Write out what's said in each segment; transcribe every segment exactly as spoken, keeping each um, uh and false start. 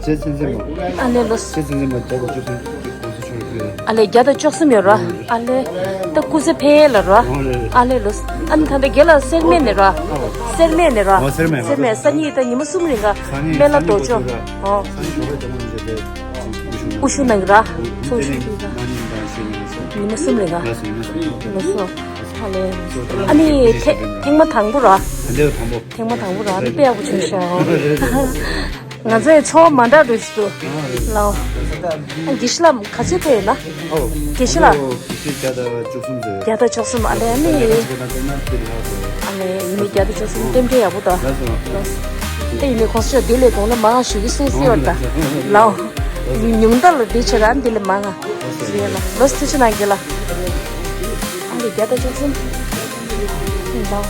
རྗེ་བཙུན་འཛིན་མ། ཨ་ལས་ལོས། ཨ་ལས་བརྒྱ་དང་བཅུ་གསུམ་ཡོད་ར། ཨ་ལས་ད་སྐུ་ཚེ་འཕེལ་ལ་ར། ཨ་ལས་ལོས། ཨ་ནི་ད་ལྟ་རྒན་ལགས་སེར་སྨད་ནས་ར། སེར་སྨད་ནས་ར། སེར་སྨད་སང་ཉིན་ད་ཉི་མ་གསུམ་རིང་ག་སྨན་བླ་རྡོ་ཅོ། ཨོ། དབུ་བཞུགས་གནང་གི་ར། ཚོགས་ཞུགས་གནང་གི་ར། ཉི་མ་གསུམ་རིང་ག་ལོས་སོ། ཨ་ལས། ཨ་ནི་ཐེངས་མ་དང་པོ་ར། ཐེངས་མ་དང་པོ་ར། ཨ་ནི་དཔེ་ཡག་པོ་བྱུང་ཤག་ང་ཚོའི་ཚོར་བ་མ་འདྲ་འདྲ་ཞིག་འདུག་ལའོ། ཨ་དགེ་བཤེས་ལགས་ག་ཚོད་ཕེབས་ཡོད་ན། ཨོ། དགེ་བཤེས་ལགས། དགེ་བཤེས་བརྒྱ་དང་བཅུ་གསུམ་ཙམ། བརྒྱ་དང་བཅུ་གསུམ། ཨ་ལས་ཨ་ནི། ཨ་ལས་ཡིན་ནི་བརྒྱ་དང་བཅུ་གསུམ་རྟེན་འབྲེལ་ཡག་པོ་འདུག་ཨ་ཡིན་ནི་གོང་ས་མཆོག་འདི་ལས་གོང་ལ་མང་ང་ཞུ་གི་སྲིད་སྲིད་བར་ད། ལའོ། ཉུང་མཐའ་ལ་འདི་བྱེད་ར་འདི་ལས་མང་ང་། ཡིན་ལ་ལོ་སི་ཐུ་ཆུ་ནང་གི་ལ། ཨ་ལས་བརྒྱ་དང་བཅུ་གསུམ། ལའོ།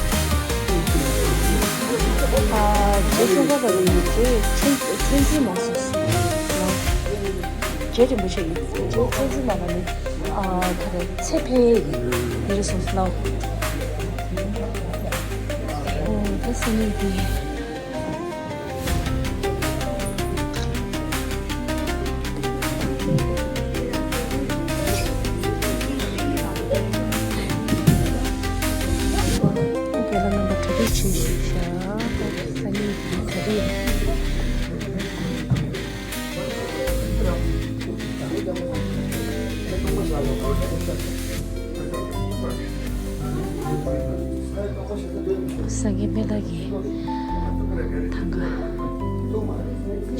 ཨ་རྗེ་ཙོང་ཁ་པ་ཡིན་ནི་རྗེ་ཆུང་ཆུང་ཆུང་ཆུང་མ་སོང་སོང་། ལའོ། རྗེ་རིན་པོ་ཆེ་ཡིན། རྗེ་ཆུང་ཆུང་མ་ལ་ནི། ཨ་ག་རེ་ཚེ་འཕེལ་ཡིན། འདི་རེད་སོང་སོང་། ལའོ། ཨོ་ད་སེ་ནི་འདི། རྒན་ལགས་རྣམ་པ་གྲ་སྒྲིག་བྱེད་བཞིན་བཞག་ས་ཉིན་གྱི་གྲ་སྒྲིག་སངས་རྒྱས་སྨན་བདག་གི་ཐང་ག་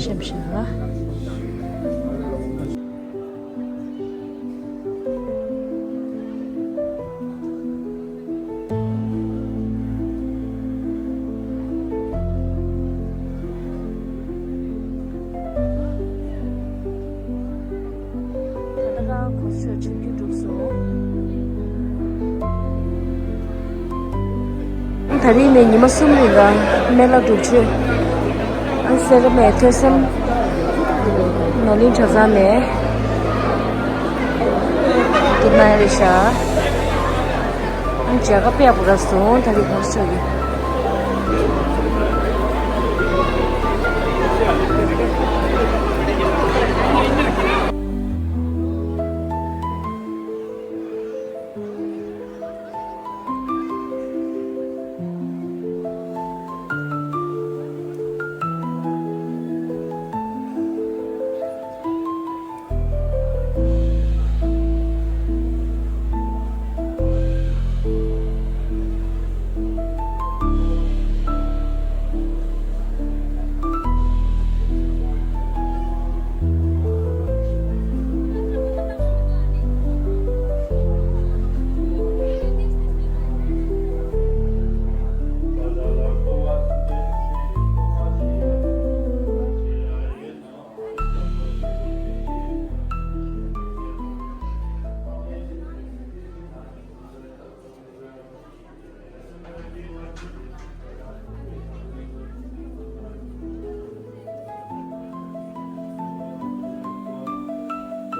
ཤམ་ཤ། ད་ལྟ་གོང་ས་མཆོག་ཆིབས་བསྒྱུར་གྲུབ་སོང་། ད་རིང་ནས་ཉི་མ་གསུམ་རིང་ལ་སྨན་བླ་སྒྲུབ་མཆོད། ཨ་སེ་ར་སྨད་ཐོས་བསམ་ནོར་གླིང་གྲྭ་ཚང་ནས་སྒྲུབ་གནང་ཡ་རེད་ཤག་ཨ་མཇལ་ཁ་དཔེ་ཡག་པོ་རག་སོང་། ད་རིང་གོང་ས་མཆོག་གི།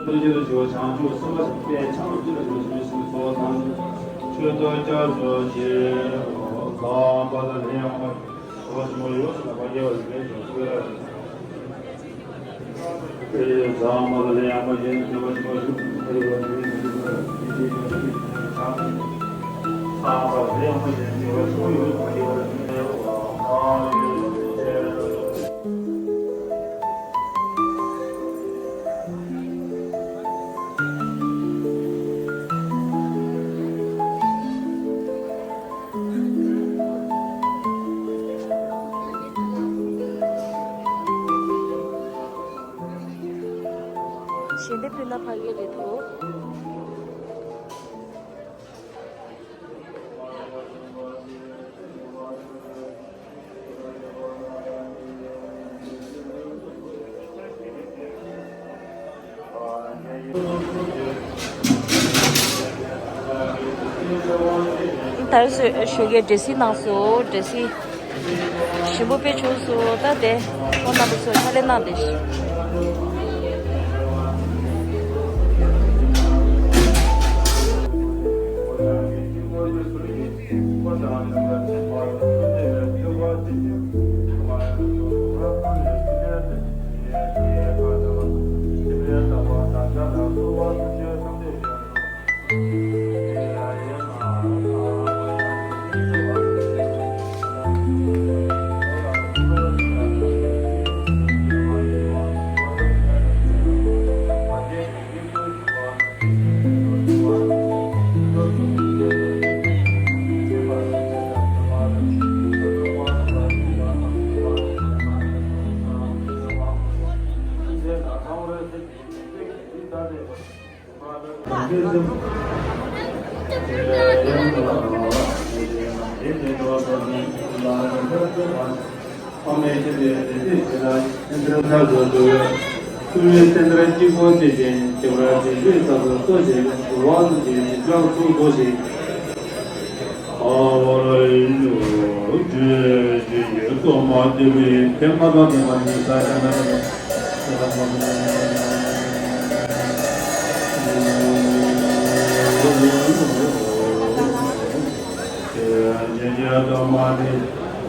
ཆོས་རྒྱལ་ལ་ཞི་བ་བྱང་ཆུབ་སེམས་དཔའ་ཆེན་པོ་དཔལ་ཕྱག་ན་རྡུལ་ལ་བཞུགས་པའི་ཚོགས་དང་། ཆོས་ཐོག་བསྐྱར་ཞུ་ཞེས་ལམ་པ་དང་ལས་ཡོང་བ། ཞལ་འདེབས་ཕུལ་ན་ཕ་གི་རེད་དོ། ད་རེས་ཞོགས་ཀས་འབྲས་སིལ་གནང་སོང་། འབྲས་སིལ་ཞིམ་པོ་དཔེ་བྱུང་སོང་། ད་དེ་ཁོང་རྣམ་པ་ཚོ་ཕྱག་ལས་གནང་བསྡད་ཤག་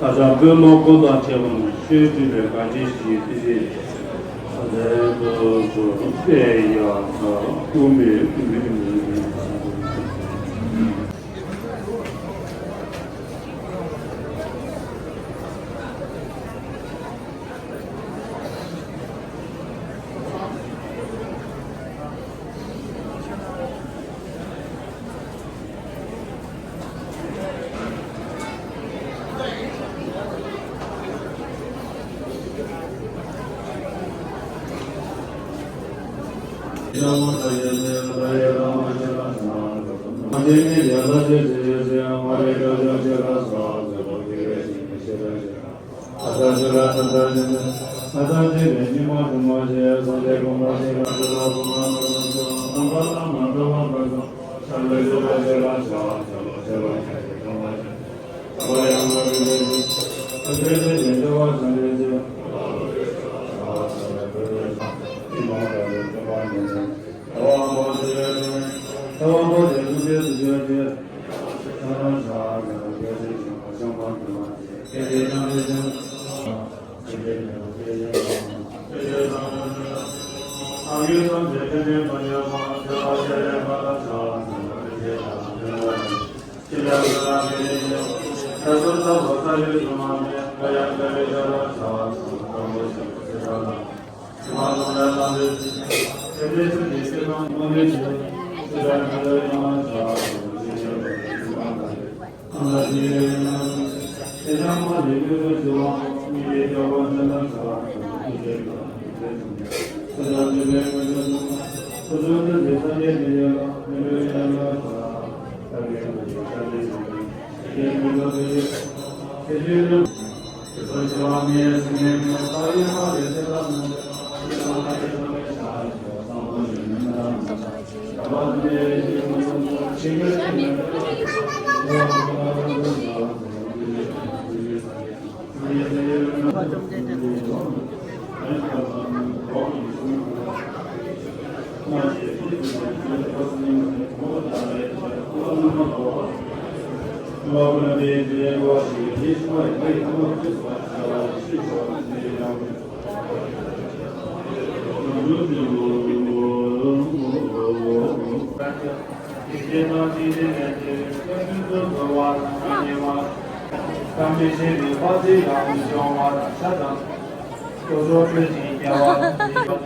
ཨ་ཅག་པོས་གློ་བུར་དང་བཅས་པ་རྣམས་ཆོས་སྒྲུབ་པའི་དགའ་སྐྱིད་ཞིག་དེ་རེད། ཨ་ཙི་ཙི་ཙི་དཔེ་ཡག་ས་ཀུ་མེ་ཀུ་མེ་ཀུ་མེ།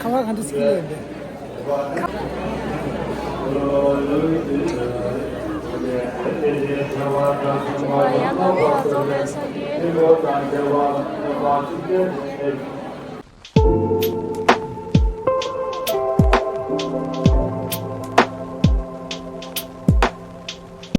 ཁ་བ་གང་འདྲ་ཟིག་ལས་འདི། ཡང་ན་ཁོང་ཚོ་ལས་ས་གི།